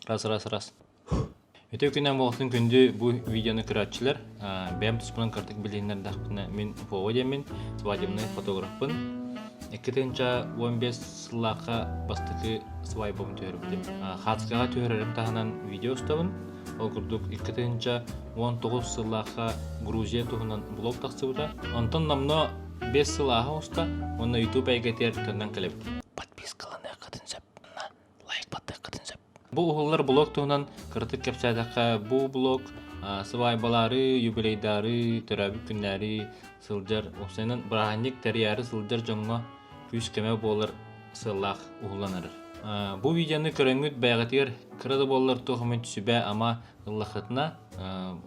Раз, раз, раз. Үтүө күнэн буолсын күндү бу видеоны көрөөччүлэр. Бэйэм туспунан кырдык билиһиннэрдэхпинэ мин Вова диэммин, свадебный фотографпын. 2015 сыллаахха бастакы свайбабын түһэрбитим. Хаацкаҕа түһэрэрим таһынан видео устабын. Ол курдук 2019 сыллаахха Грузия туһунан блог тахсыбыта. Онтон номнуо 5 сыл ааһа уста уонна YouTube эйгэтигэр төннөн кэлэбит. Подпискаланыаххытын сөп. Лайк баттыаххытын сөп. Бу уһуллар блог туһунан кыратык кэпсээтэххэ, бу блог сыбаайбалаары, юбилейдаары, төрөөбүт күннээри сылдьар, уопсайынан бырааһынньык тэрийээри сылдьар дьоҥҥо күүс-көмө буолар сыаллаах уһуллан эрэр. Бу видеоны көрөҥҥүт бэйэҕитигэр кыра да буоллар туох эмит сүбэ-ама ыллаххытына,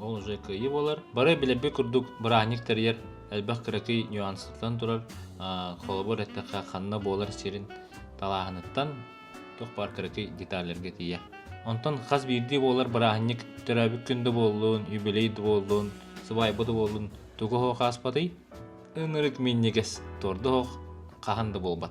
ол уже кыайыы буолар. Бары билэрбит курдук бырааһынньык тэрийэр элбэх кыракый нюанстан турар. Холобур эттэххэ, ханна буолар сирин талааһыныттан туох баар кыракый деталларга тиийэ. Онтон хас биирдии буолар бырааһынньык төрөөбүт күн да буоллун, юбилей да буоллун, сыбаайба да буоллун тугу оһох ааспатый? Ынырык минньигэс торду оһох хаһан да буолбат.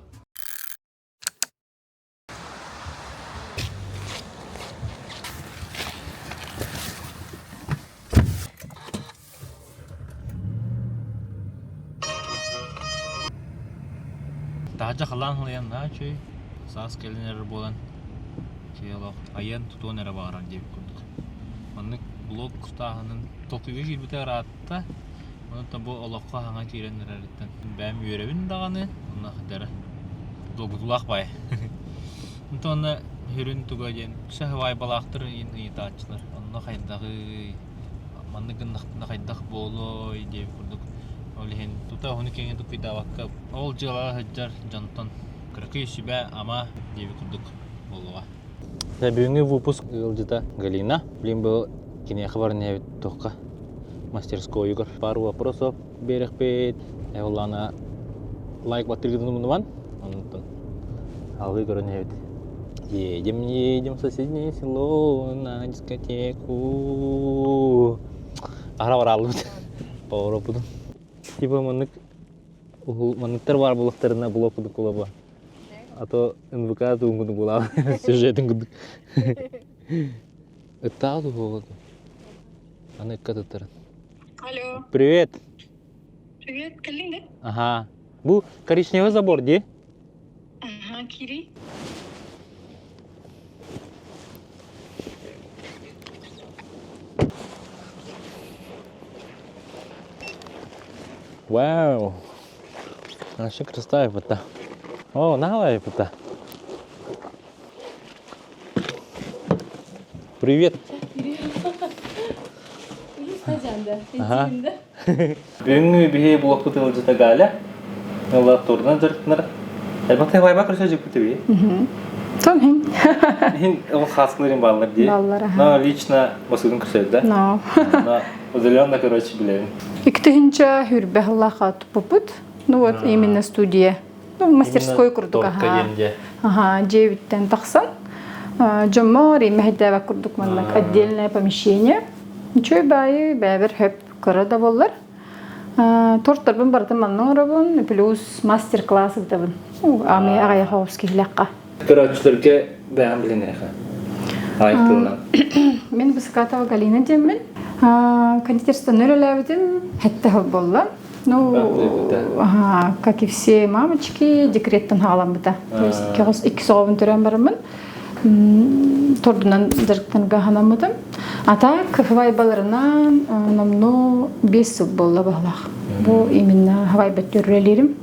Таһырдьа халлаан халыйан наһаа үчүгэй, саас кэлэн эрэр буолан киһи олох айыан-тутуон эрэ баҕарар диэбит курдук. Маннык блок кустааһынын толкуйга киирбитэ ыраатта, онон бу олоххо саҥа киирэн эрэриттэн бэйэм үөрэбин даҕаны, онно дьара долгутуулаах баайы. Онтон онно сүрүн туга диэн үксэ сыбаайбалаахтар ыйытааччылар, онно хайдаҕый маннык гыннахпына хайдах буолуой диэбит курдук. Ол иһин тута уһуну киэҥи туппуйдаабакка ол дьыалаҕа сылдьар дьонтон кыракый сүбэ-ама диэбит курдук буолуоҕа. Бүгүҥҥү выпуск ыалдьыта Галина. Блин был киниэхэ баран иһэбит туохха мастерскойугар пару вопросов биэрэхпит. Эвлана лайк баттыргытын умнуман. Онтон алгыы көрөн иһэбит. Едем, едем в соседнее село на дискотеку. Ара бараллыбыт. Повороппутун. Типа маннык манныктар баар буолуохтарына блок кудук кулаба. А то НВК туун кудук булаа сюжетин кудук. Ыттаал туһуоҕа. Аны ыкка туттаран. Алло. Привет. Привет, кэллиҥ да? Ага. Бу коричневый забор дии? Ага, кири. Вау! Вообще красота это. О, наҕалай это. Привет. Ага. Бүгүҥҥү биһи блокпут ыалдьыта Галя. Ыла турнан дьарыктанар. Элбэхтэ вайба көрсө дьиппит Сон хин. Хин ол хаскыларын баллар дии. Баллар, аха. Но лично басыгын көрсөдү да. Но. Но удаленно, короче, билэбин. Иккитинче хүрбэ хыллаха туппуппут. Ну вот именно студия. Ну, мастерской курдук аха. Аха, дьиэбиттэн тахсан. Дьоммор имэһэйдээбэт курдук маннык отдельное помещение. Үчүгэй баайы бэйэбэр хөп кыра да буоллар. Торттарбын барытын манна оҥоробун, плюс мастер-класс ыытабын. Ами аҕыйах оҕус киһилэххэ. Көрөөччүлэргэ бэйэм билиниэхэ. Аайык тылынан. Мин Высокатова Галина диэммин. Кондитерствоны үлэлээбитим сэттэ сыл буолла. Ну, ага, как и все мамочки, декреттен хаҕаламмыта. То есть икки соҕобун төрөөн бараммын тордунан дьарыктанарга санаммытым. А так хавайбаларынан номнуо 5 сыл буолла баһылаах. Бу именно хавайба төрүлэрим.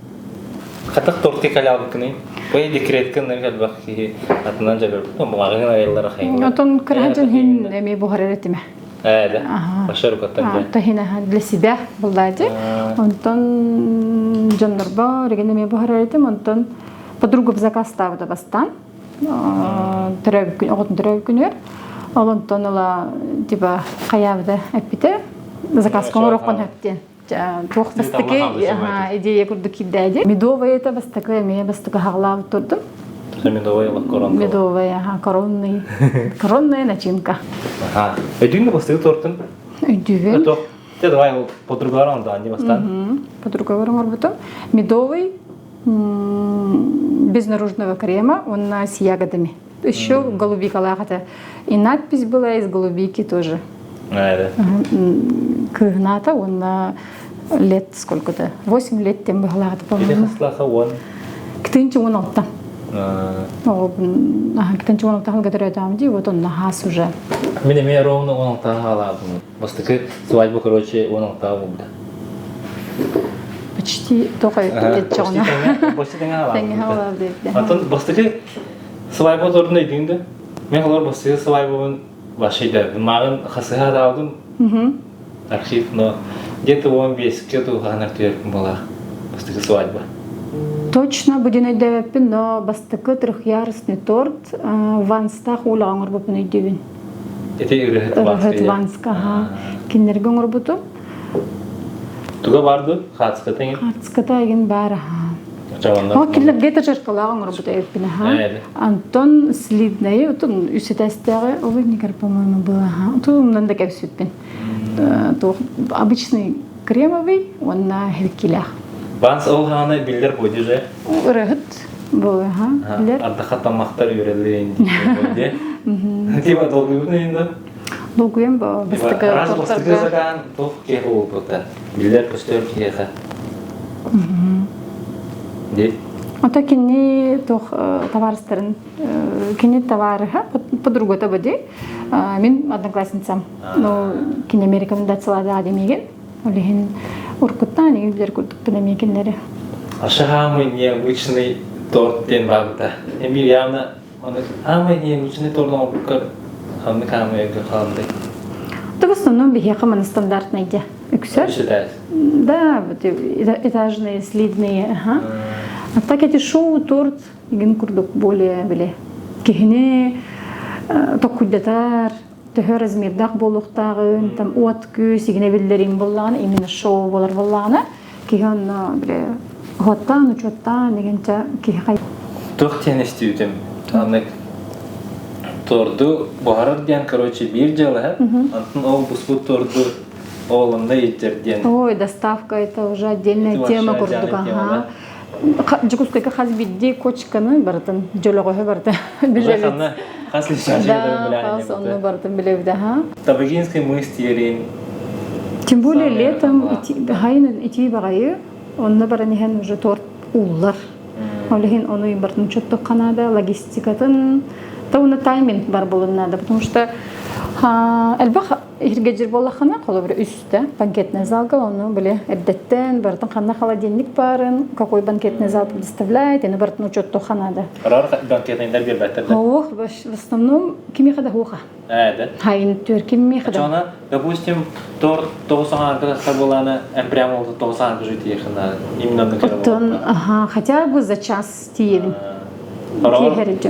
Хатах тортик алябыккыный? Бу декреткин элбэх киһи атынан дьарыгырбыт, маҕаһыын айыллара хайыллар. Отон кыраһа хин эми буһарар этиме. Ээ да. Башар укаттан Тахина для себя буллаати. Онтон дьоннорбо реген эми буһарар этим, онтон подругам заказ ставыда бастаан. Төрөөбүт күн, оҕотун төрөөбүт күнүгэр. Ол онтон ыла типа хайаабыта эппитэ. Заказка оҥоруоххун сөп диэн. Туох бастакы идея курдук киирдээди. Медовая это бастакы эмиэ бастакы хаҕалаабыт турдум. Медовая коронка. Медовая, ага, коронный. Коронная начинка. Ага. Өйдүүн бастакы тортун? Өйдүүбүн. Те давай подругалар оҥордоон дии бастаан. Подругалар оҥорбутум. Медовый без наружного крема, он с ягодами. Еще голубикалаах этэ. И надпись была из голубики тоже. Кыыһынаата уонна лет сколько-то? 8 лет тем быһалаах по-моему. Ити уон? Кытынчы 16. Кытынчы 16 хылга төрөөтөҕүм дии, вот онно хаас уже. Мин эмиэ ровно 16 хаалаабым. Бастакы свадьба, короче, 16 буолбута. Почти тоҕо этчэҕинэ. Почти тэҥэ хаалаабыт. Атын бастакы свадьба тордун өйдүүн да? Мен олор бастакы свадьбабын вообще да мааҕын хасыһа даалдым архив, но где-то 15-ке туухаанар түһэрпин буолаах бастакы свадьба. Точно будин өйдөөбөппүн, но бастакы трехъярусный торт Ванстаах уулаҕа оҥорбуппун өйдүүбүн. Ити ырыһыт Ырыһыт Ванска, аха. Кинилэргэ оҥорбутум. Туга барды? Хаацката эгин? Хаацката эгин баар, аха. Ол кинилэргэ этажеркалаах оҥорбут эбиппин, аха. Антон Слиднайы, отун үс этээстээҕи олуннигар, по-моему, было, аха. Отун да кэпсиппин. Туох обычный кремовый уонна хиркилээх. Банс ол хаана биллэр буолди же. Ырыһыт был, аха, билэр. Ардаха таммахтар үрэллин диye. Тима долгуйбут да? Долгуйам бу бастакы Раз бастакы закан туох киһи буолбута. Биллэр көстөр киһиэхэ. Ди. Ото кини туох товарыстарын кини товарыһа подругата бу Мин одноклассницам. Ну, кини рекомендациялаада демиген. Ол иһин уркуттаан игин билэр курдукпун эмиэ кинилэри. Самый необычный торт диэн баабыта. Эмир явно оны самый необычный торт оҥорбуккар ханнык хаамый өйгө хаалындай? Это в основном биһиэхэ маны стандартный де. Үксэр. Да, вот этажные, слидные. Ага. А так эти шоу торт игин курдук более били киһини токкуйдатар төһө размердаах буолуохтааҕын там уот күүс игинэ биллэрин буоллаҕына именно шоу буолар буоллаҕына киһи онно били уоттаан учуоттаан игинчэ киһи хай Туох диэн истибитим аннык торду буһарар диэн короче биир дьыала антон ол буспут торду ол онно иттер диэн ой доставка это уже отдельная тема курдук ага Дьокуускайга хас биирдии кочканы барытын, дьөлөҕөһү барытын билэбит. Хас Да, хас онну барытын билэбит, аха. Табагинский мыс тиэрин. Тем более летом хайын итии баҕайы, онно баран иһэн уже торт ууллар. Ол иһин ону барытын учуттук надо, логистикатын, та уна тайминг бар болун надо, потому что элбэх Иһиргэдьир буоллаххына, холобура, үстэ банкетный залга, ону били эрдэттэн барытын ханна холодильник баарын, какой банкетный зал предоставляет, аны барытын учуоттуохха наада. Арар банкетныйдар биэрбэттэр да? Ох, в основном кимиэхэ да хуоха. Ээ, да? Хайын түөр кимиэхэ да. Чона, допустим, торт тоҕус аҥаарга тахсар буолаана, эн прямо ол тоҕус аҥаарга жить тиийэххин именно Оттон, ага, хотя бы за час тиийэбин.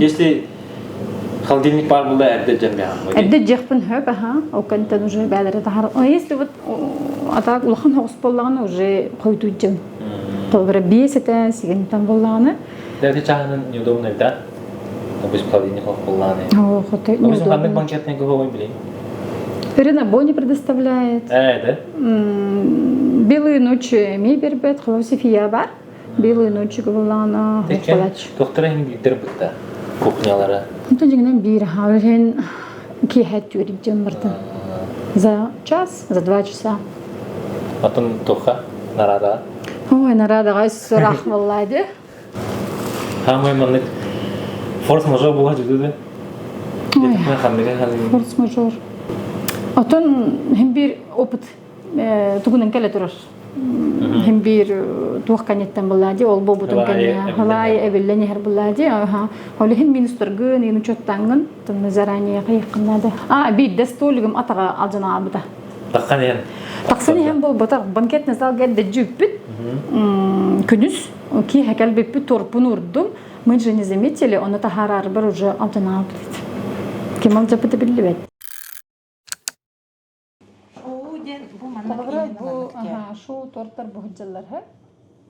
Если Холодильник баар буолла эрдэ дьэммэҕин. Эрдэ дьиэхпин хөп аха, ол кэнтэн уже бээлэрэ таһар. А если вот а так улахан соҕус буоллаҕына уже хойдуйдьым. Холобура биэс этэ сигинтэн буоллаҕына. Да это чаһынан неудобно да? Допустим, холодильник ох буоллаҕына. О, хоть Допустим, ханнык банкетный куховой билин? Ирина Бони предоставляет. Э, да? Белые ночи эмиэ бербет, холобур София бар. Белые ночи буоллаҕына палач. Доктора иһин биирдэр бытта кухнялара. Онтон дьиҥинэн биир аһаа иһин киэһэ түөрик дьон бартын. За час, за 2 часа. Атын туха нарада. Ой, нарадаҕа сурах буолла ди. Хамай маннык форс-мажор була жүдү Форс-мажор. Отон хим бир опыт тугунан кэлэ турар. Хим биир туох кэнниттэн булла дии, ол буолбутун кэннэ халай эбиллэн иһэр булла дии. Ол иһин минустаргын, иин учуоттааҥҥын тымны заранее хайыаххын наада. А, биирдэ столигым атаҕа алдьанаабыта. Тахсан иһэн. Тахсан иһэн буолбатах. Банкетный залга эрдэ дьүүппүт. Күнүс киэһэ кэлбиппит торпун урдум. Мы же не заметили, оны таһаарарбар уже алдьанаабыт. Ким алдьаппыта биллибэт. Шоу диэн бу маннык Холобура, иһин бу маннык диэн. аһаа, шоу торттар буһуджаллар һэ.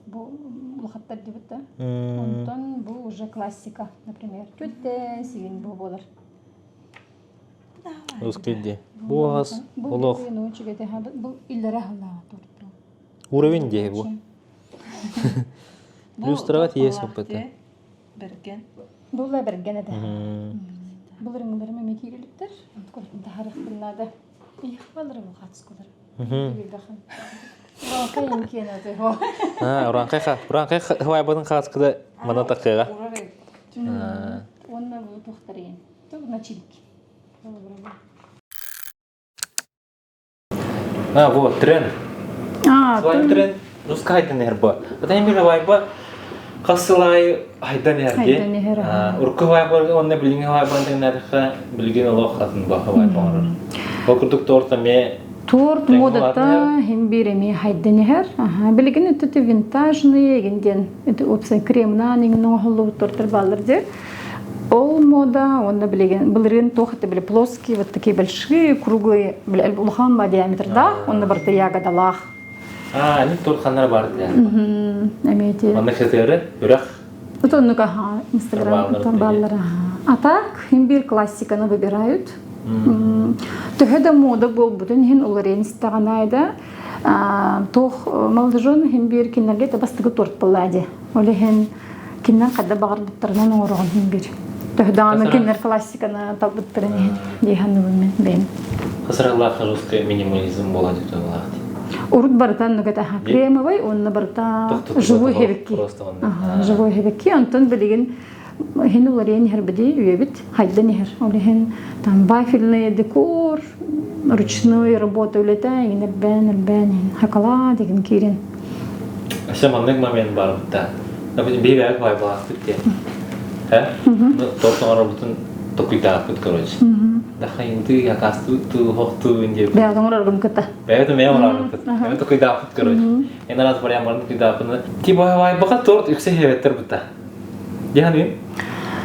Бу улахаттар дибит да. Онтон бу уже классика, например. Түттэ сигин бу буолар. Ускидди. Бу ас Бу олох бу иллere халлаа торт. уровень диye бу. Бу Люстраға тиес туох опыты. Берген. Була берген это. Былырыҥҥыларым эмиэ киирэликтэр. Таһарыахпын наада. Ийэх балырым хаатыскалар. Урааҥхай урааҥхай хвайбатын хааскыда мана такыга. Уонна бу туохтарыйын. Начинки. А, вот, тренд. Свайп тренд руска хайдан иһэр бу. Ата эми вайба хас сыл аайы хайдан иһэр дии. Хайдан иһэр. Урукку вайба уонна билиҥҥи вайбаны тэҥнээтэххэ билигин олох атын баха вайба оҥорор. Ол курдук торт эмиэ Торт модата хим биир эмиэ хайдан иһэр. Билигин это винтажный эгин диэн это уопсай кремнаан иҥин оҥоһуллубут тортар бааллар дии. Ол мода уонна билигин былырыын туох это были плоские вот такие большие круглые били улахан ба диаметрдаах уонна барыта ягодалаах. Аа, ини торт ханнара бар диэн. Эмиэ Манна хэтэрэ үрэх Вот оннук аха Инстаграм баллар А так им бир классиканы выбирают. Төһө да мода буолбутун иһин уларыйан истэҕин да туох молодожен иһин биир кинилэргэ да бастакы торт буолла дии. Ол иһин кинилэр хадда баҕарбыттарынан оҥороҕун иһин биир. Төһө даҕаны кинилэр классиканы талбыттарын иһин дии саныыбын мин бэйэм. Хасыралаах русский минимализм буола дьуталаах. Урут барыта оннук этэ кремовый уонна барыта живой хебекки. Живой хебекки. Онтон билигин иһин уларыйан иһэр биди үйэбит хайдан иһэр. Ол иһин там вафельный декор, ручной работа үлэтэ иҥин эрбээн эрбээн иһин хакала деген киирин. Өссө маннык момент бар бутта. Допустим, биһи бэйэбит вайбалаахпыт диэн. Э? Ну, торт оҥоробутун токуйдаахпыт, короче. Дахайынты, якастыы, хохтуу диэбит. Бэйэҕит оҥороргун кытта. Бэйэбит эмиэ оҥоробут. Эмиэ токуйдаахпыт, короче. Эн раз вариант барын токуйдаахпын. Типа вайбаха торт үксэ хебеттер бутта. Дьаһаныым.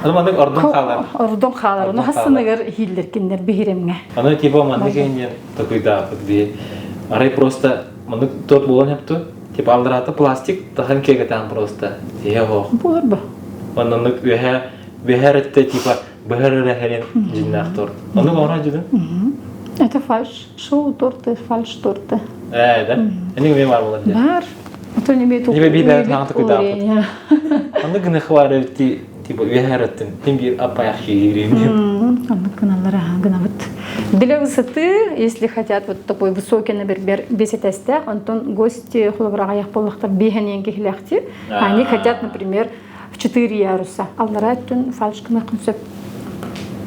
Аны маннык ордон хаалар. Ордон хаалар. Ону хассыныгар иһиллэр кинилэр биһиремҥэ. Аны типа маннык иһин токуйдаахпыт би. Арай просто маннык торт буолан хепту. Типа аллараата пластик тахан киэгэтаан просто. Тиһэ хоох. Буолар ба. Оннук үөһэ үөһэ эрэтте типа быһар эрэ хэрин дьиннээх торт. Оннук оҥорон дьүдүн. Это фальш. Шоу торты, фальш торты. Ээ, да? Эни үе бар болар Бар. Ото неме тук. Небе би хаҥа тукуйдааппыт. Оннук гына хвар эбити типа үөһэ эреттин. Тим бир аппаях киирин. Оннук гыналлар гынабыт. Для высоты, если хотят вот такой высокий, например, бес этажтаах, онтон гости холобураҕайах буоллахтар биэһэнийэн киһилээхти. Они хотят, например, в четыре яруса. Аллара өттүн фальш гыныаххын сөп.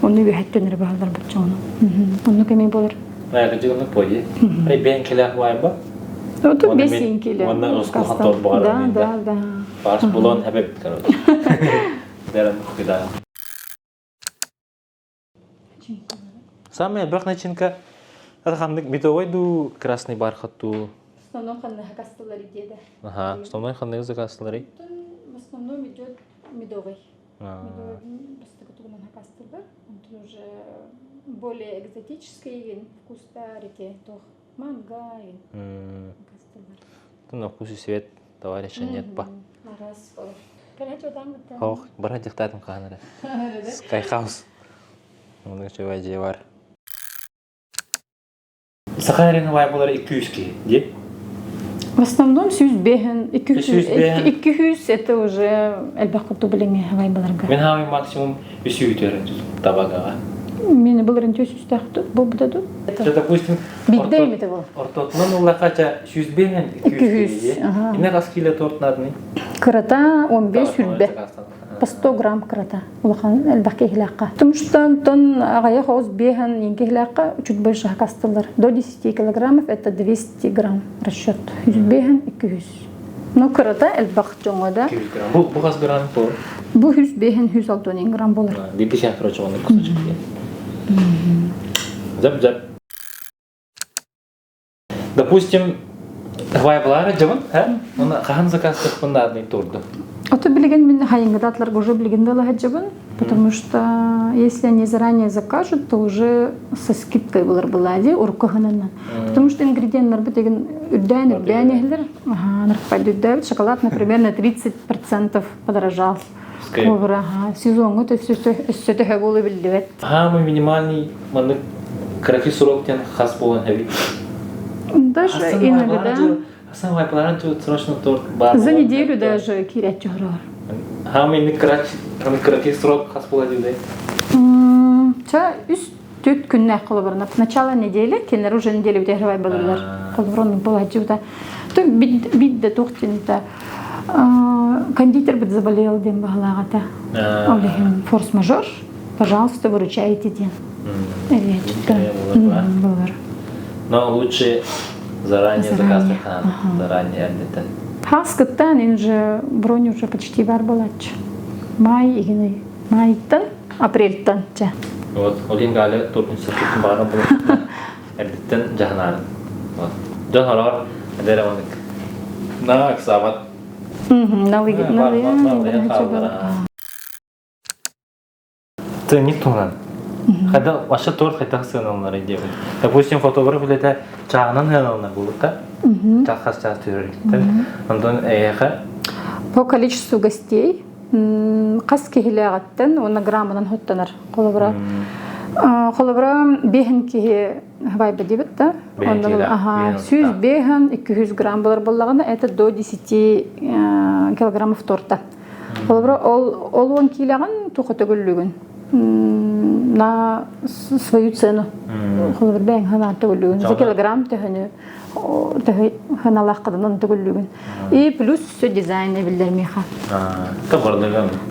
Ону үөһэттэн эрэ бааллар бачча ону. Оннук эмиэ буолар. Наягы поди. Ай бен килэх вайба. Оту бесин киле. Онна ускулхан тор бар. Да, да, да. Фарш булон хебеп короче. Дәрен куда. Самая элбэх начинка это ханнык медовой ду красный бархат ду. В основном ханнык заказ идея. Ага, в основном ханнык заказ В основном идет медовый. Медовый бастакы тугунан хакастылар. Онтон уже более экзотический вкустар эти тох манго хакастылар. На вкус и цвет товарища нет па. Арас. Ох, бара дихтатым хаанара. Sky House. Оның чөбай же бар. Саха эрин вайбалар 200 киһи, дии? В основном сүүс бэһин, 200 это уже элбэх курдук билиҥҥи вайбаларга. Мен хаамай максимум үс үтөрүн табагаға. Мени былырын төс үстәхту, бу будаду. Это, допустим, Бидде эмите был. Ортотунан уллахача 105 200 киһи. Инне хас кило торт надны? Кырата 15 сүрбэ. По 100 грамм кырата. Улахан элбэх киһилээххэ. Потому что онтон аҕыйах оҕус биэһэн иин киһилээххэ чуть больше хакастылар. До 10 килограммов это 200 грамм расчет. 105 200. Ну кырата элбэх дьоҥҥо да. 200 грамм. Бу бу хас грамм бу? Бу 105 160 грамм болар. Биир киһи короче оннук кусочек. Зап-зап. Допустим, вайблары дьабын, ә? Оны хаһан заказтыкпын наадный турду. А то билигин мин хайынгыдатларга уже билигин дала потому что если они заранее закажут, то уже со скидкой булар была ди уруккаһынанан. Потому что ингредиенттар бу деген үрдээн үрдээн иһэлэр. Ага, үрдээбит шоколад, например, на 30% подорожал. Ага, сезоҥҥа өссө төһө буолу биллибэт. Самый минимальный маннык кыраки срок диэн хас буолан эбит. Даже иногда. Самый срочно торт бар. За неделю даже киирээччи хороор. Самый кыраки срок хас буола дии. Ча үс түт күннээх холобурна. Начало недели, кинилэр уже неделя бүтэ храбай балырлар. Холобурун буолааччыбыта. То бид да туох тинта кондитер бит заболел диэн баһылааҕата. Ол иһин форс-мажор, пожалуйста, выручайте диэн. Болар. Но лучше заранее заказ заранее эрдеттен. Хаскыттан ин же бронь уже почти бар болаччы. Май игини майтан апрельтан ча. Вот, ол ингали туркун сыртын бааран булып эрдеттен жаһанаарын. Вот. Дьон хороор эдэр онык. На аксабат. Налыгы Ценник туһунан. Хайда вообще торт хайдах сыаналанар диэбит. Допустим, фотограф үлэтэ чааһынан сыаналанар буолбут да? Хас чаас түһэргиттэн. Онтон эйиэхэ По количеству гостей хас киһилээҕиттэн уонна граммынан хоттонор. Холобура, холобура биэһин киһи хабайба диэбит да. Ага, сүүс биэһин 200 грамм болар буоллаҕына, это до 10 килограммов торта. Холобура, ол ол уон киилэҕин туха төгүллүгүн на свою цену. Холобура, бэйэҥ ханаан төгүллүгүн. За килограмм төһөнү төһө ханалааххытынан төгүллүгүн. И плюс все дизайн эбиллэр миэхэ.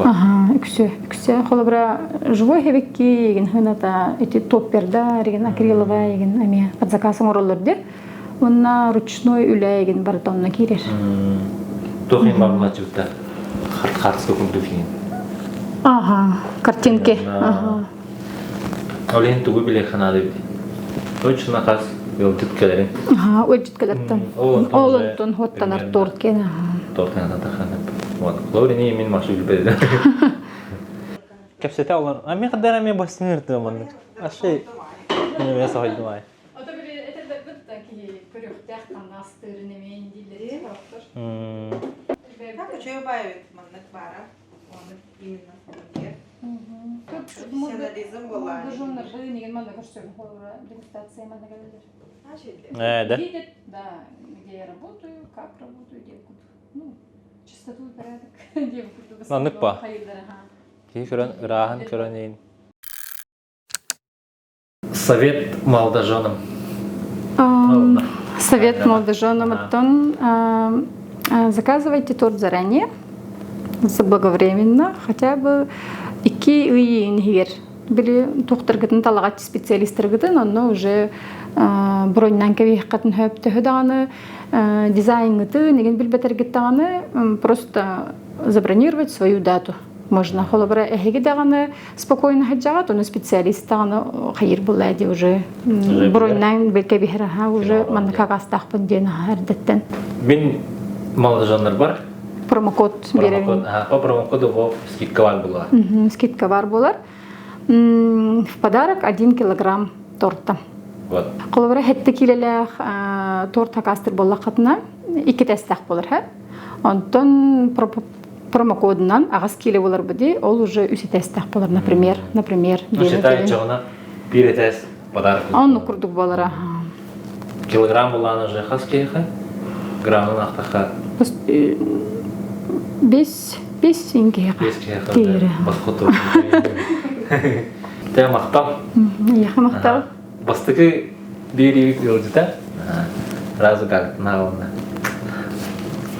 Ага, үксэ, үксэ. Холобура, живой хэбикки егин хыната эти топперда, реген акриловая егин эмиэ под заказ оҥороллор диэ. Уонна ручной үлэ егин барыта онно киирэр. Туох иһин баҕалааччыбыта хартыска курдук иһин. Ага, картинки. Ага. Ол иһин тугу билиэххэ наада эбит? Точно хас ыалдьыт кэлэрин. Ага, ыалдьыт кэлэртэн. Ол онтон хуоттанар торт кэн. Торт кэн Вот. Лорини мин машу билбэдэ. Кэпсэтэ олор. А мен кадара мен бассыныр тыманнык. Аше мен сахайдым ай. Ото били этэрбэппит да киһи көрүөхтээх ханнаастыырын эмиэ дииллэр сорохтор. Так үчүгэй баайбыт маннык баара. Оннук именно фотография. Профессионализм была. Манна көрсөм дегустация манна кэлэлэр. Э, да? Видят, да, где я работаю, как работаю, где ну, чистоту и порядок, где Маннык па. Киһи көрөн ырааһын көрөн иин. Совет молодоженам. Совет молодоженам оттон заказывайте торт заранее, заблаговременно, хотя бы икки ый иһигэр били тухтаргытын талаҕат специалистаргытын онно уже броньнан кэбиһэххитин хөп төһө даҕаны дизайнгытын игин билбэтэргит даҕаны просто забронировать свою дату можно холобура эһиги даҕаны спокойно сылдьаҕыт, ону специалист даҕаны хайыр булла дии уже броньнаан бэлкэ аха уже манна хагаастаахпын диэн аха эрдэттэн. Мин молодоженнар бар. Промокод биэрэбин. По промокоду во скидка бар буолар. Скидка бар буолар. В подарок 1 килограмм торта. Вот. Холобура хетте килэлээх торт хакаастыр буоллаххытына икки тэстээх буолар һэ. Онтон промокодунан аҕыс киилэ буолар дии, ол уже үс этээстээх буолар, например, например. Ну, считай, чоҕуна биир этээс подарок. Оннук курдук буолара. Килограмм булаан уже хас киһиэхэ? Граммын ахтаха. Бес, бес киһиэхэ. Бес киһиэхэ. Басхоту. Тэ махтал. Яха махтал. Бастакы биэриибит ыалдьыта сразу как наалына.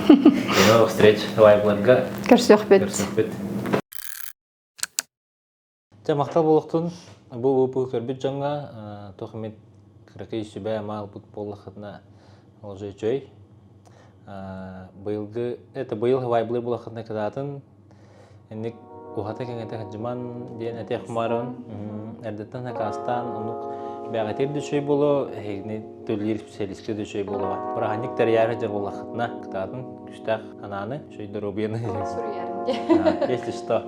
До новых встреч лайвларга. Көрсүөхпүт. Көрсүөхпүт. Дьэ махтал буолуохтун бу бу көрбүт дьоҥҥо туох эмит кыракый сүбэ ама ылбыт буоллаххытына олус үчүгэй. Быйылгы это быйыл вайблы буоллаххытына кытаатын Инник уһата-кэҥэтэ сылдьыман диэн этиэх баарбын. Эрдэттэн сакаастаан оннук бэҕэтиир да үчүгэй буолуо, эһигини төлүүр специалистка да үчүгэй буолуоҕа. Бырааһынньык тэрийээри дьэ буоллаххытына, кытаатын күүстээх анааны, үчүгэй доруобуйаны Суруйарын. Если что,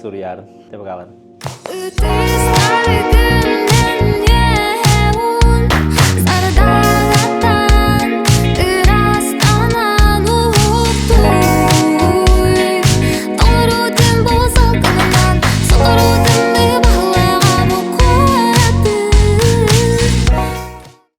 суруйарын. Тебагаларын. Ты